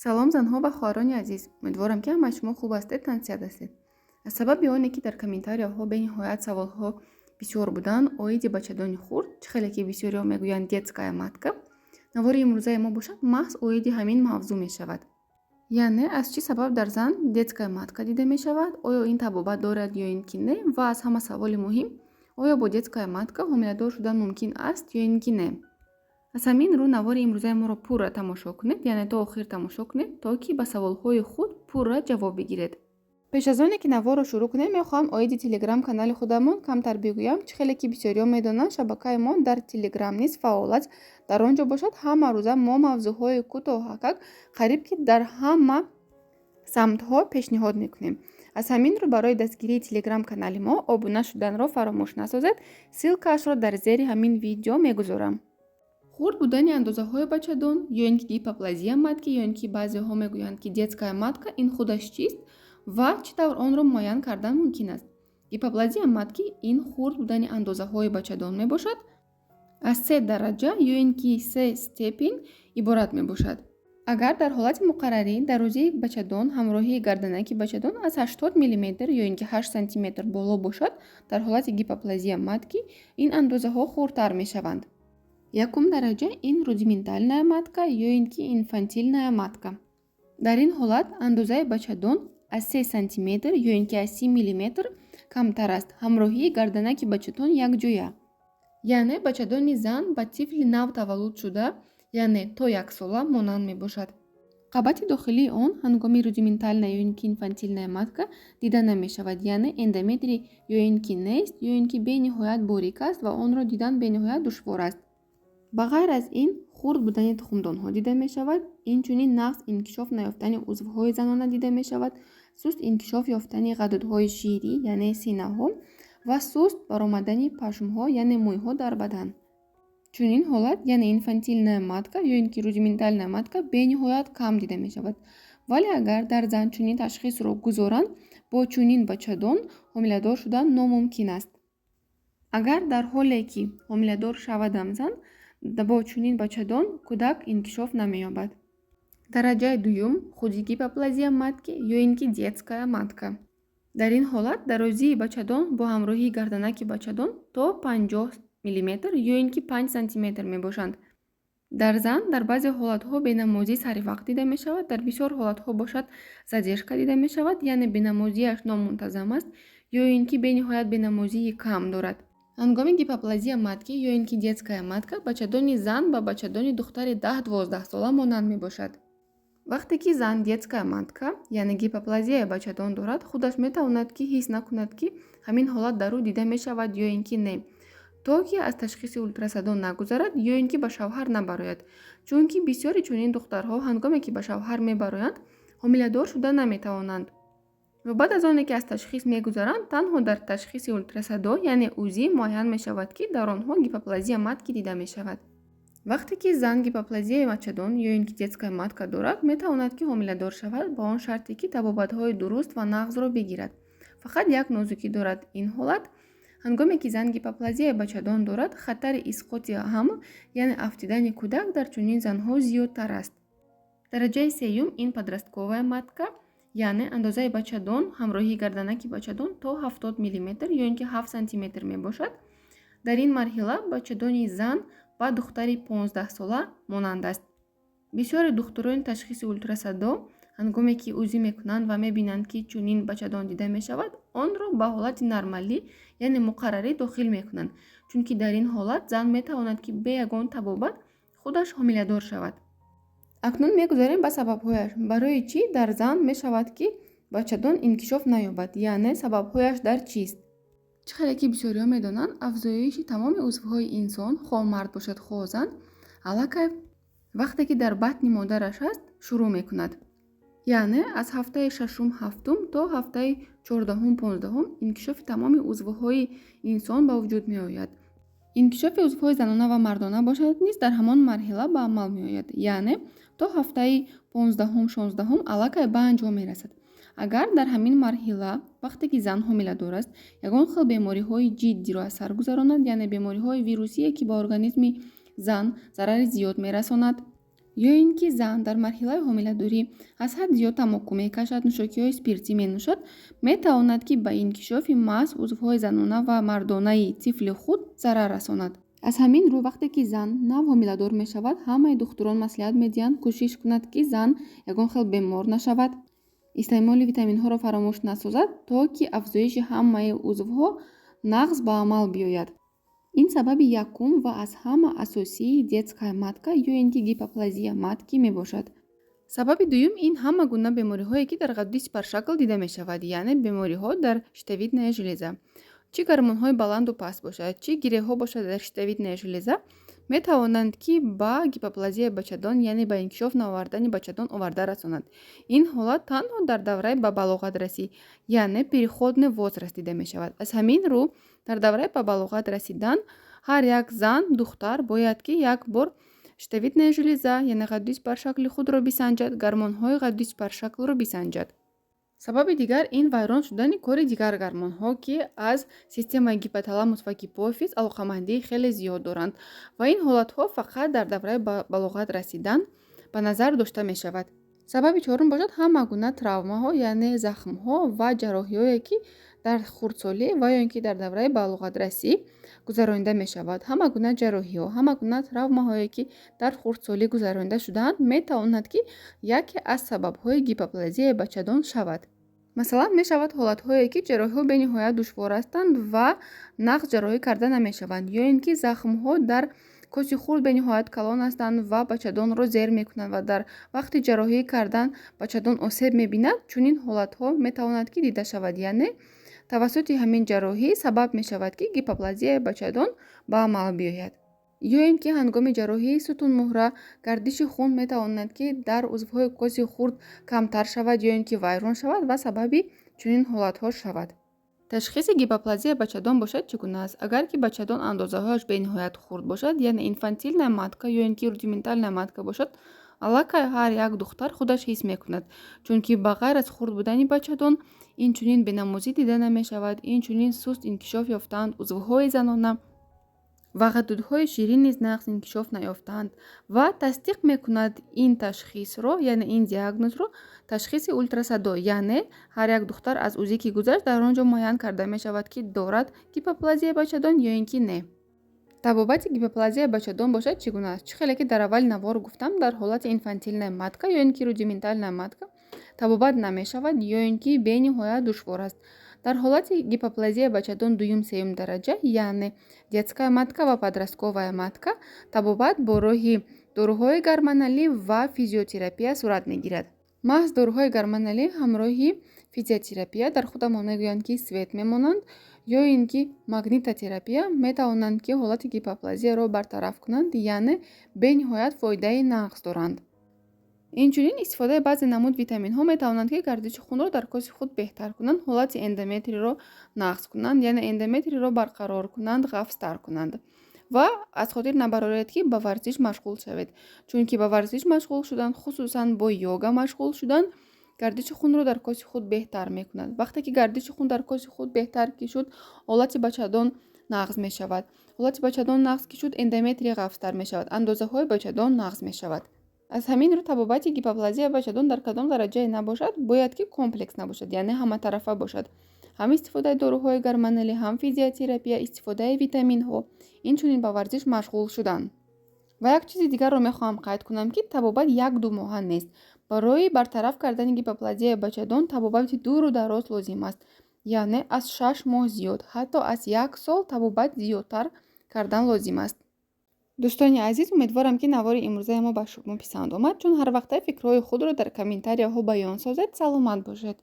Салом, занҳо ва хоҳарони азиз! Умедворам, ки ҳамаи шумо хуб ҳастед, тансиҳат ҳастед. Аз сабаби оне ки дар комментарияҳо бениҳоят саволҳо бисёр буданд оиди бачадони хурд, чӣ хеле ки бисёриҳо мегӯянд, детская матка, навори имрӯзаи мо бошад, маҳз оиди ҳамин мавзӯъ мешавад. Яъне аз чӣ сабаб дар зан детская матка дида мешавад, оё ин табобат дорад ё ин ки не, ва аз ҳама саволи муҳим: оё бо детская матка ҳомиладор шудан мумкин аст ё ин ки не? Аз ҳамин рӯ навори имрӯзаи моро пурра тамошо кунед, яъне то охир тамошо кунед, то ки ба саволҳои худ пурра ҷавоб бигиред. Пеш аз оне ки наворро шурӯъ кунем, мехоҳам оиди телеграм канали худамон камтар бигӯям. Чӣ хеле ки бисёриҳо медонанд, шабакаи мо дар Телеграм низ фаъол аст. Дар он ҷо бошад, ҳама рӯза мо мавзӯъҳои кӯтоҳакак қариб ки дар ҳама самтҳо пешниҳод мекунем. Аз ҳамин рӯ барои дастгирии телеграм канали мо обуна шуданро фаромӯш насозед. Ссылкаашро дар зери ҳамин видео мегузорам. Хурд будани андозаҳои бачадон ё ин ки гипоплазия матки, ё ин ки баъзеҳо мегӯянд, ки детская матка, ин худаш чист ва чӣ тавр онро муайян кардан мумкин аст? Гипоплазия матки ин хурд будани андозаҳои бачадон мебошад. Аз се дараҷа ё ин ки се степень иборат мебошад. Агар дар ҳолати муқаррарӣ дарозии бачадон ҳамроҳии гарданаки бачадон аз 80 миллиметр ё ин ки 8 сантиметр боло бошад, дар ҳолати гипоплазия матки ин андозаҳо хурдтар мешаванд. Якум дараҷа ин рудиментальная матка ё ин ки инфантильная матка. Дар ин ҳолат андозаи бачадон аз 3 сантиметр ё ин ки аз 30 миллиметр камтар аст, ҳамроҳии гарданаки бачадон якҷоя, яъне бачадони зан ба тифли нав таваллудшуда, яъне то яксола монанд мебошад. Қабати дохилии он ҳангоми рудиментальная ё ин ки инфантильная матка дида намешавад, яъне эндометрий ё ин ки нест, ё ин ки бениҳоят борик аст ва онро дидан бениҳоят душвор аст. Ба ғайр аз ин, хурд будани тухмдонҳо дида мешавад, инчунин нағз инкишоф наёфтани узвҳои занона дида мешавад, суст инкишоф ёфтани ғадудҳои ширӣ, яъне синаҳо, ва суст баромадани пашмҳо, яъне мӯйҳо дар бадан. Чунин ҳолат, яъне инфантильная матка ё ин ки рудиментальная матка, бениҳоят кам дида мешавад, вале агар дар зан чунин ташхисро гузоранд, бо чунин бачадон ҳомиладор шудан номумкин аст. Агар дар ҳоле ки ҳомиладор шавадам зан, бо чунин бачадон кӯдак инкишоф намеёбад. Дараҷаи дуюм худи гипоплазия матки ё ин ки детская матка. Дар ин ҳолат дарозии бачадон бо ҳамроҳии гарданаки бачадон то 50 миллиметр ё ин ки 5 сантиметр мебошанд. Дар зан дар баъзе ҳолатҳо бенамозӣ саривақт дида мешавад, дар бисёр ҳолатҳо бошад, задержка дида мешавад, яъне бенамозиаш номунтазам аст ё ин ки бениҳоят бенамозии кам дорад. Ҳангоми гипоплазия матки ё ин ки детская матка бачадони зан ба бачадони духтари 10-12 сола монанд мебошад. Вақте ки зан детская матка, яъне гипоплазияи бачадон дорад, худаш метавонад, ки ҳис накунад, ки ҳамин ҳолат дар ӯ дида мешавад ё ин ки не, то ки аз ташхиси ултрасадо нагузарад ё ин ки ба шавҳар набарояд, чунки бисёри чунин духтарҳо, ҳангоме ки ба шавҳар мебароянд, ҳомиладор шуда наметавонанд ва баъд аз оне ки аз ташхис мегузаранд, танҳо дар ташхиси ултрасадо, яъне УЗИ, муайян мешавад, ки дар онҳо гипоплазия матки дида мешавад. Вақте ки зан гипоплазияи бачадон ё ин ки детская матка дорад, метавонад, ки ҳомиладор шавад, ба он шарте ки табобатҳои дуруст ва нағзро бигирад. Фақат як нозукӣ дорад ин ҳолат: ҳангоме ки зан гипоплазияи бачадон дорад, хатари исқоти ҳамл, яъне афтидани кӯдак, дар чунин занҳо зиёдтар аст. Дараҷаи сеюм ин подростковая матка, яъне андозаи бачадон ҳамроҳии гарданаки бачадон то 70 миллиметр ё ин ки 7 сантиметр мебошад. Дар ин марҳила бачадони зан ба духтари 15-сола монанд аст. Бисёри духтурони ташхиси ултрасадо, ҳангоме ки УЗИ мекунанд ва мебинанд, ки чунин бачадон дида мешавад, онро ба ҳолати нормалӣ, яъне муқаррарӣ дохил мекунанд, чунки дар ин ҳолат зан метавонад, ки бе ягон табобат худаш ҳомиладор шавад. Акнун мегузарем ба сабабҳояш. Барои чӣ дар зан мешавад, ки бачадон инкишоф наёбад, яъне сабабҳояш дар чист? Чӣ хеле ки бисёриҳо медонанд, афзоиши тамоми узвҳои инсон, хоҳ мард бошад, хоҳ зан, аллакай вақте ки дар батни модараш аст, шурӯъ мекунад, яъне аз ҳафтаи шашум, ҳафтум то ҳафтаи 14-ум, 15-ум инкишофи тамоми узвҳои инсон ба вуҷуд меояд. Инкишофи узвҳои занона ва мардона бошад низ дар ҳамон марҳила ба амал меояд, яъне то ҳафтаи 15-ум, 16-ум аллакай ба анҷом мерасад. Агар дар ҳамин марҳила, вақте ки зан ҳомиладор аст, ягон хел бемориҳои ҷиддиро аз сар гузаронад, яъне бемориҳои вирусие, ки ба организми зан зарари зиёд мерасонад. Ё ин ки зан дар марҳилаи ҳомиладорӣ аз ҳад зиёд тамоку мекашад, нӯшокиҳои спиртӣ менӯшад, метавонад, ки ба инкишофи маҳз узвҳои занона ва мардонаи тифли худ зарар расонад. Аз ҳамин рӯ, вақте ки зан нав ҳомиладор мешавад, ҳамаи духтурон маслиҳат медиҳанд кӯшиш кунад, ки зан ягон хел бемор нашавад, истеъмоли витаминҳоро фаромӯш насозад, то ки афзоиши ҳамаи узвҳо нағз ба амал биёяд. Ин сабаби якум ва аз ҳама асосии детская матка ё ин ки гипоплазия матки мебошад. Сабаби дуюм ин ҳама гуна бемориҳое, ки дар ғадуди сипаршакл дида мешавад, яъне бемориҳо дар щитовидная железа. Чӣ гормонҳои баланду паст бошад, чӣ гиреҳҳо бошад дар щитовидная железа, метавонанд, ки ба гипоплазияи бачадон, яъне ба инкишоф наовардани бачадон оварда расонад. Ин ҳолат танҳо дар давраи ба балоғат расӣ, яъне переходный возраст, дида мешавад. Аз ҳамин рӯ дар давраи ба балоғат расидан ҳар як зан, духтар бояд, ки як бор щитовидная железа, яъне ғадуди сипаршакли худро бисанҷад, гормонҳои ғадуди сипаршаклро бисанҷад. Сабаби дигар ин вайрон шудани кори дигар гормонҳо, ки аз системаи гипоталамус ва гипофиз алоқамандии хеле зиёд доранд, ва ин ҳолатҳо фақат дар давраи ба балоғат расидан ба назар дошта мешавад. Сабаби чорум бошад ҳама гуна травмаҳо, яъне захмҳо ва ҷарроҳиҳое, ки дар хурдсолӣ ва ё ин ки дар давраи балоғатрасӣ гузаронида мешавад. Ҳама гуна ҷарроҳиҳо, ҳама гуна травмаҳое, ки дар хурдсолӣ гузаронида шудаанд, метавонад, ки яке аз сабабҳои гипоплазияи бачадон шавад. Масалан, мешавад ҳолатҳое, ки ҷарроҳиҳо бениҳоят душвор ҳастанд ва нағз ҷарроҳӣ карда намешаванд, ё ин ки захмҳо дар коси хурд бениҳоят калон ҳастанд ва бачадонро зер мекунанд ва дар вақти ҷарроҳӣ кардан бачадон осеб мебинад. Чунин ҳолатҳо метавонад, ки дида шавад, яъне тавассути ҳамин ҷарроҳӣ сабаб мешавад, ки гипоплазияи бачадон ба амал биёяд. Ё ин ки ҳангоми ҷарроҳии сутунмуҳра гардиши хун метавонад, ки дар узвҳои коси хурд камтар шавад ё ин ки вайрон шавад ва сабаби чунин ҳолатҳо шавад. Ташхиси гипоплазияи бачадон бошад, чӣ гуна аст? Агар ки бачадон андозаҳояш бениҳоят хурд бошад, яъне инфантильная матка ё ин ки рудиментальная матка бошад, аллакай ҳар як духтар худаш ҳис мекунад, чунки ба ғайр аз хурд будани бачадон инчунин бенамозӣ дида намешавад, инчунин суст инкишоф ёфтаанд узвҳои занона ва ғадудҳои ширин низ нағз инкишоф наёфтаанд. Ва тасдиқ мекунад ин ташхисро, яъне ин диагнозро, ташхиси ултрасадо, яъне ҳар як духтар аз УЗИ ки гузашт, дар он ҷо муайян карда мешавад, ки дорад гипоплазияи бачадон ё ин ки не. Табобати гипоплазияи бачадон бошад, чӣ гуна аст? Чӣ хеле ки дар аввали навор гуфтам, дар ҳолати инфантильная матка ё ин ки рудиментальная матка табобат намешавад ё ин ки бениҳоят душвор аст. Дар ҳолати гипоплазияи бачадон дуюм, сеюм дараҷа, яъне детская матка ва подростковая матка, табобат бо роҳи доруҳои гормоналӣ ва физиотерапия сурат мегирад. Маҳз доруҳои гормоналӣ ҳамроҳи физиотерапия, дар худамон мегӯянд, ки свет мемонанд, ё ин ки магнитотерапия, метавонанд, ки ҳолати гипоплазияро бартараф кунанд, яъне бениҳоят фоидаи нағз доранд. Инчунин истифодаи баъзе намуд витаминҳо метавонанд, ки гардиши хунро дар коси худ беҳтар кунанд, ҳолати эндометриро нағз кунанд, яъне эндометриро барқарор кунанд, ғафзтар кунанд. Ва аз хотир набароред, ки ба варзиш машғул шавед, чунки ба варзиш машғул шудан, хусусан бо йога машғул шудан, гардиши хунро дар коси худ беҳтар мекунад. Вақте ки гардиши хун дар коси худ беҳтар ки шуд, ҳолати бачадон нағз мешавад. Ҳолати бачадон нағз ки шуд, эндометрия ғафзтар мешавад, андозаҳои бачадон нағз мешавад. Аз ҳамин рӯ табобати гипоплазияи бачадон дар кадом дараҷае набошад, бояд ки комплекс набошад, яъне ҳаматарафа бошад: ҳам истифодаи доруҳои гормоналӣ, ҳам физиотерапия, истифодаи витаминҳо, инчунин ба варзиш машғул шудан. Ва як чизи дигарро мехоҳам қайд кунам, ки табобат як-ду моҳа нест. Барои бартараф кардани гипоплазияи бачадон табобати дуру дароз лозим аст, яъне аз 6 моҳ зиёд, ҳатто аз як сол табобат зиёдтар кардан лозим аст. Дӯстони азиз, умедворам, ки навори имрӯзаи мо ба шумо писанд омад. Чун ҳар вақта фикрҳои худро дар комментарияҳо баён созед. Саломат бошед.